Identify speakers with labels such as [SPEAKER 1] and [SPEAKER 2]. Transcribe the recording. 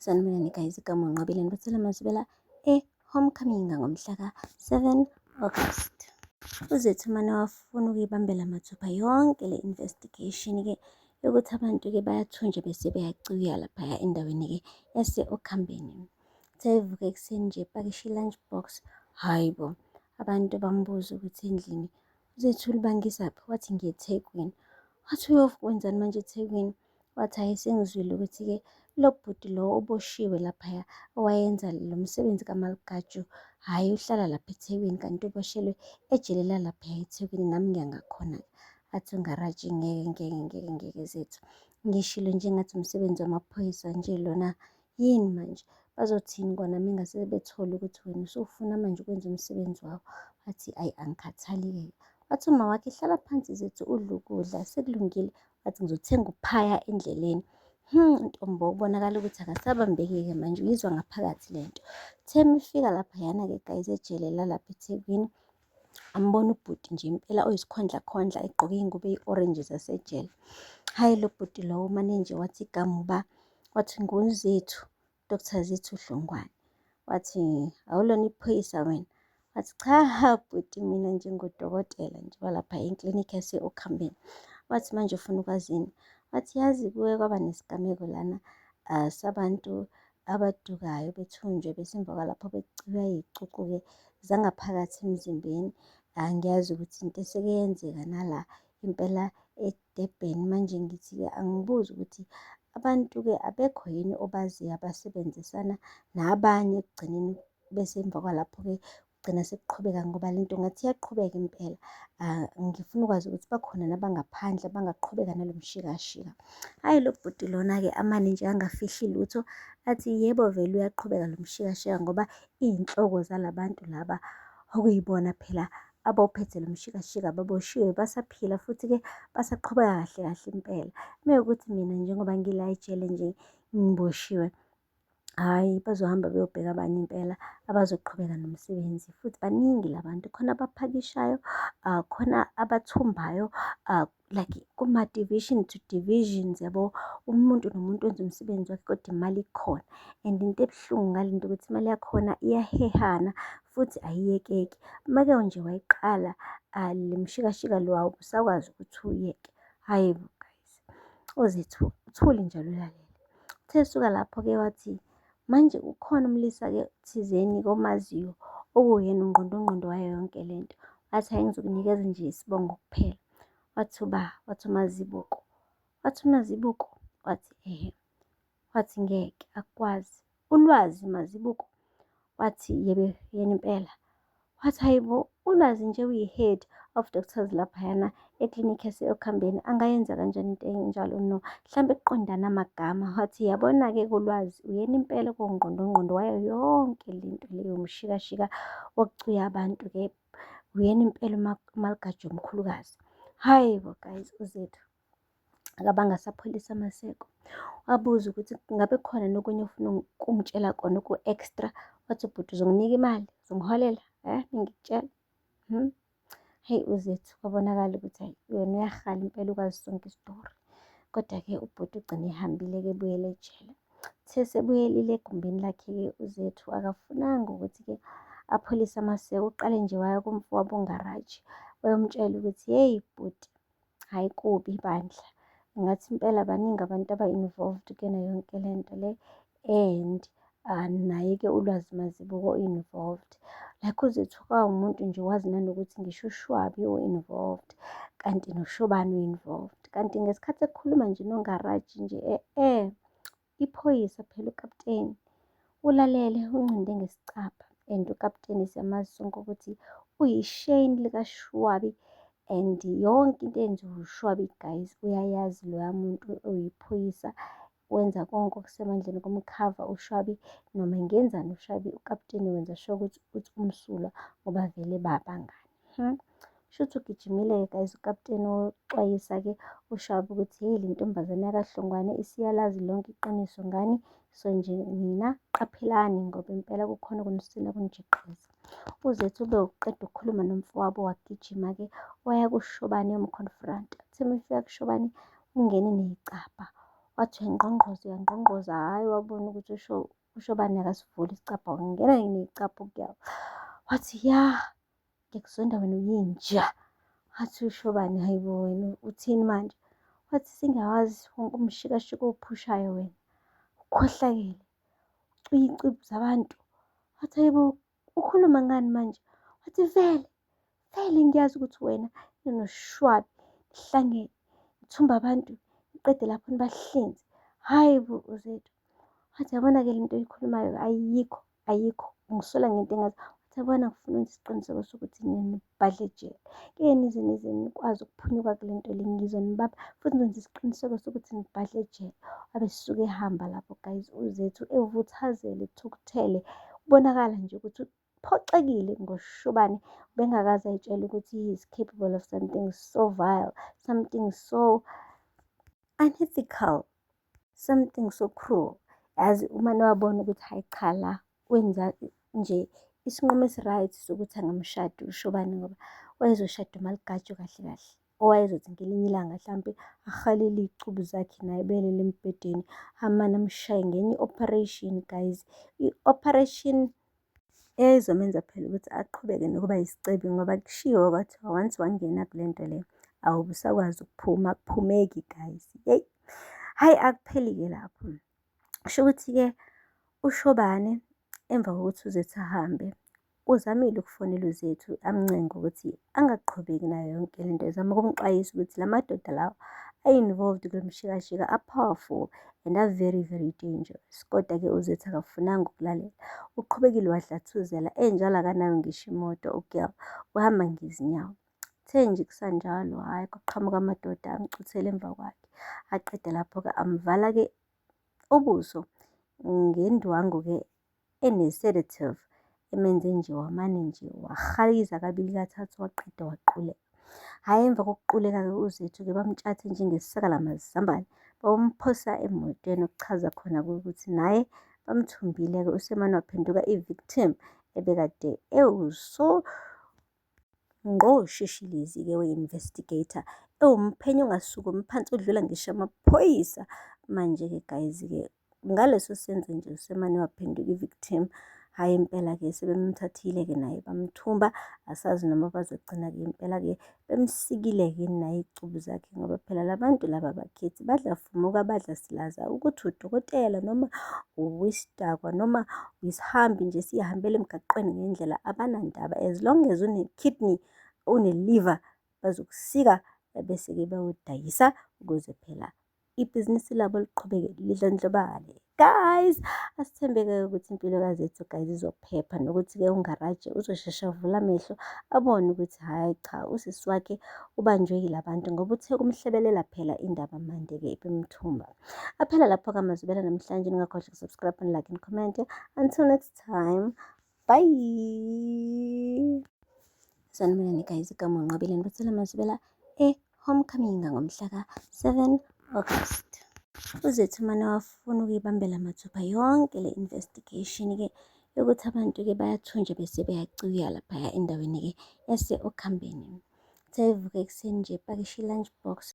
[SPEAKER 1] Sanibonani guys, igama uNqobile Ngibathela Mazibela e-Homecoming ngomhla ka-7 August. UZethu mane wafuna ukuyibambela mathupha yonke le investigation-ke yokuthi abantu-ke bayathunjwa bese beyacwiywa laphaya endaweni-ke yase-Okhambeni. Uthe evuka ekuseni nje epakishe i-lunch box, hhayi bo, abantu bambuza ukuthi endlini uZethu ulibangisaphi? Wathi ngiye eThekwini. Wathi uyokwenzani manje eThekwini? Wathi hhayi sengizwile ukuthi-ke lo bhuti lo oboshiwe laphaya owayenza lo msebenzi kaMalugaju, hhayi uhlala lapha eThekwini kanti uboshelwe ejele lalaphaya eThekwini, nami ngiya ngakhona-ke. Athi uNgaraji ngeke ngeke ngeke ngeke Zethu. Ngishilo nje ngathi umsebenzi wamaphoyisa nje lona yini manje? Bazothini kona mengase bethole ukuthi wena usufuna manje ukwenza umsebenzi wabo? Wathi ayi angikhathali-ke. Wathi uma wakhe hlala phansi Zethu udle ukudla sekulungile. Wathi ngizothenga uphaya endleleni. Ntombo kubonakala ukuthi akasabambeki-ke manje uyizwa ngaphakathi le nto. Then ifika laphayana-ke guys ejele lalapha eThekwini. Ambona ubhuti nje impela oyisikhondlakhondla egqoke iy'ngubo eyi-orange zasejele. Hhayi lo bhuti lowo mane nje wathi igama uba, wathi nguZethu, Dr Zethu Hlongwane. Wathi awulona iphoyisa wena? Wathi cha bhuti mina nje ngudokotela nje walapha eklinikhi yase-Okhambeni. Wathi manje ufuna ukwazini? Wathi yazi kuke kwaba nesigameko lana sabantu abadukayo bethunjwe bese emva kwalapho becwiywa iy'cucu-ke zangaphakathi emzimbeni. Angiyazi ukuthi into eseke yenzeka nala impela eDurban. Manje ngithi-ke angibuze ukuthi abantu-ke abekho yini obaziyo abasebenzisana nabanye ekugcineni bese emva kwalapho-ke kugcina sekuqhubeka ngoba le nto ngathi iyaqhubeka impela. Ngifuna ukwazi ukuthi bakhona nabangaphandle abangaqhubeka nalo mshikashika. Hhayi lo bhuti lona-ke amane nje angafihli lutho athi yebo vele uyaqhubeka lo mshikashika ngoba iy'nhloko zalabantu laba okuyibona phela abawuphethe lo mshikashika baboshiwe basaphila futhi-ke basaqhubeka kahle kahle impela. Mewukuthi mina njengoba ngila ejele nje ngiboshiwe, hhayi bazohamba beyobheka abanye impela abazoqhubeka nomsebenzi futhi baningi la bantu khona abaphakishayo, khona abathumbayo, like kuma-division to divisions yabo. Umuntu nomuntu wenza umsebenzi wakhe kodwa imali ikhona and into ebuhlungu ngale nto ukuthi imali yakhona iyahehana futhi ayiyekeki. Uma-ke nje wayiqala le mshikashika lo awusakwazi ukuthi uyeke. Hhayi bo guys, uZethu uthule nje ulalele. Uthe esuka lapho-ke wathi manje ukhona umlisa-ke thizeni-ke omaziyo okuwuyena ungqondongqondo wayo yonke le nto. Wathi hhayi ngizokunikeza nje isibongo kuphela. Wathi uba, wathi uMazibuko. Wathi uMazibuko, wathi ehhe. Wathi ngeke akukwazi. Ulwazi Mazibuko. Wathi yebo yena impela. Wathi hayi bo, uLwazi nje uyi-head of doctors laphayana eklinikhi yase-Okhambeni angayenza kanjani into enjalo no? Mhlampe kuqondana amagama. Wathi yabona-ke kuLwazi uyena impela ongqondongqondo wayo yonke le nto le yomshikashika wokucwiya abantu-ke. Uyena impela uMalgaju omkhulukazi. Hhayi bo guys, uZethu akabanga asapholisa amaseko. Wabuza ukuthi ngabe kukhona nokunye ofuna ukungitshela kona oku-extra. Wathi ubhuti uzonginika imali, uzongiholela, ngikutshela. Hheyi uZethu kwabonakala ukuthi hhayi yena uyahala impela ukwazi sonke isitori. Kodwa-ke ubhuti ugcine ehambile-ke ebuyele ejele. Uthe sebuyelile egumbini lakhe-ke uZethu akafunanga ukuthi-ke apholise amaseko. Uqale nje waya kumfowabo uNgaraji wayomtshela ukuthi hheyi bhuti, hhayi kubi bandla. Ngathi impela baningi abantu aba-involved kuyona yonke le nto le and naye-ke uLwazi Mazibuko u-involved. Like uZethu kwawumuntu nje wazi nanokuthi ngisho uShwabi u-involved kanti noShobani u-involved. Kanti ngesikhathi ekhuluma nje noNgaraji nje iphoyisa phela ukaputeni ulalele uncinde ngesicabha and ukaputeni siyamazi sonke ukuthi uyisheyini likaShwabi and yonke into eyenziwa uShwabi guys uyayazi loya muntu uyiphoyisa wenza konke okusemandleni kumkhava uShwabi noma engenzani uShwabi ukaputeni wenza sure ukuthi uthi umsulwa ngoba vele babangani. Shuthi ugijimile-ke guys ukaputeni woxwayisa-ke uShwabi ukuthi hey le ntombazane yakaHlongwane isiyalazi lonke iqiniso ngani so nje nina qaphelani ngoba impela kukhona okunisina kunijeqeza. UZethu ube uqeda ukukhuluma nomfowabo wagijima-ke waya kuShobane eyomconfront. Uthe uma efika kuShobane ungene ney'cabha. Wathi uyangqongqoza, uyangqongqoza, hhayi wabona ukuthi uShobane akasivuli isicabha, wangena ney'cabha u-girl. Wathi, ya, ngiyakuzonda wena uyinja. Wathi uShobane, hayi bo wena uthini manje? Wathi sengiyawazi wonke umshikashika owuphushayo wena, ukhohlakele, ucwiya iy'cwebe zabantu. Wathi, hayi bo, ukhuluma ngani manje? Wathi, vele, vele ngiyazi ukuthi wena ninoShwabi nihlangene, nithumba abantu, niqede lapho nibahlinze. Hhayi bo uZethu. Wathi, yabona-ke le nto oyikhulumayo ayikho, ayikho, ungisola ngento engazi. Wathi, yabona ngifuna ukwenza isiqiniseko sokuthi nibhadle ejele. Ngeke nize nize nikwazi ukuphunyuka kule nto le, ngizonibamba futhi ngizokwenza isiqiniseko sokuthi nibhadle ejele. Wabe esuke ehamba lapho guys, uZethu evuthazela, ethukuthele. Kubonakala nje ukuthi uphoxekile ngoShobane, ubengakaze ay'tshele ukuthi he is capable of something so vile, something so unethical, something so cruel. Yazi umane wabona ukuthi hhayi cha la wenza nje isinqumo esi-right sokuthi angamshadi uShobane ngoba wayezoshada uMaligaju kahle kahle. Owayezothi ngelinye ilanga hlampe ahalele iy'cubu zakhe naye belele embhedeni, amane amshaye ngenye i-operation guys. I-operation eyayizomenza phela ukuthi aqhubeke nokuba yisicebi ngoba kushiwo kwathiwa once wangena kule nto le awube usakwazi ukuphuma, akuphumeki guys. Yeyi, hhayi akupheli-ke lapho. Kusho ukuthi-ke uShobane emva kokuthi uZethu ahambe, uzamile ukufonela uZethu amncenge ukuthi angaqhubeki nayo yonke lento, ezama ukumxwayisa ukuthi la madoda lawa a-involved kulo mshikashika, a-powerful and are very very dangerous. Kodwa-ke uZethu akafunanga ukulalela, uqhubekile wadlathuzela enjalo akanayo ngisho imoto u-girl, uhamba ngezinyawo. Kuthe nje kusanjalo, hhayi kwaqhamuka amadoda amcuthele emva kwakhe. Aqeda lapho-ke amvala-ke ubuso ngendwangu-ke ene-sedative emenze nje wamane nje wahayiza kabili kathathu waqeda waquleka. Hhayi emva kokuquleka-ke uZethu-ke bamtshathe njengesaka lamazambane, bayomphosa emotweni okuchaza khona ukuthi naye bamthumbile-ke usemane waphenduka i-victim ebekade ewuso ngqo sheshilezi-ke we-investigator ewumphenyi ongasukumi phansi odlula ngisho amaphoyisa. Manje-ke guys-ke ngaleso senzo nje usemane waphenduka i-victim. Hhayi impela-ke sebemthathile-ke naye bamthumba, asazi noma bazogcina-ke impela-ke bemsikile-ke naye iy'cubu zakhe ngoba phela la bantu laba abakhethi badla fumuka badla silaza ukuthi udokotela noma uwisidakwa noma isihambi nje siyihambela emgaqweni ngendlela abanandaba as long as une-kidney une-liver bazokusika bese-ke bayodayisa ukuze phela ibhizinisi labo liqhubeke lidlondlobale. Guys, asithembe-ke ukuthi impilo kaZethu guys izophepha nokuthi-ke uNgaraje uzosheshe avule amehlo abone ukuthi hhayi cha usisi wakhe ubanjwe yilabantu ngoba uthe kumhlebelela phela indaba mande-ke ibimthumba. Aphela lapho-ke amazwibela namhlanje, ningakhohlwa ukusubscribe and like and comment. Until next time, bye. Sanibonani guys, igama uNqobile ngibathela amazwibela e-Homecoming ngomhla ka-7 August. UZethu umane wafuna ukuyibambela mathupha yonke le investigation-ke yokuthi abantu-ke bayathunjwa bese beyacwiywa laphaya endaweni-ke yase-Okhambeni. Uthe evuka ekuseni nje epakishe i-lunch box.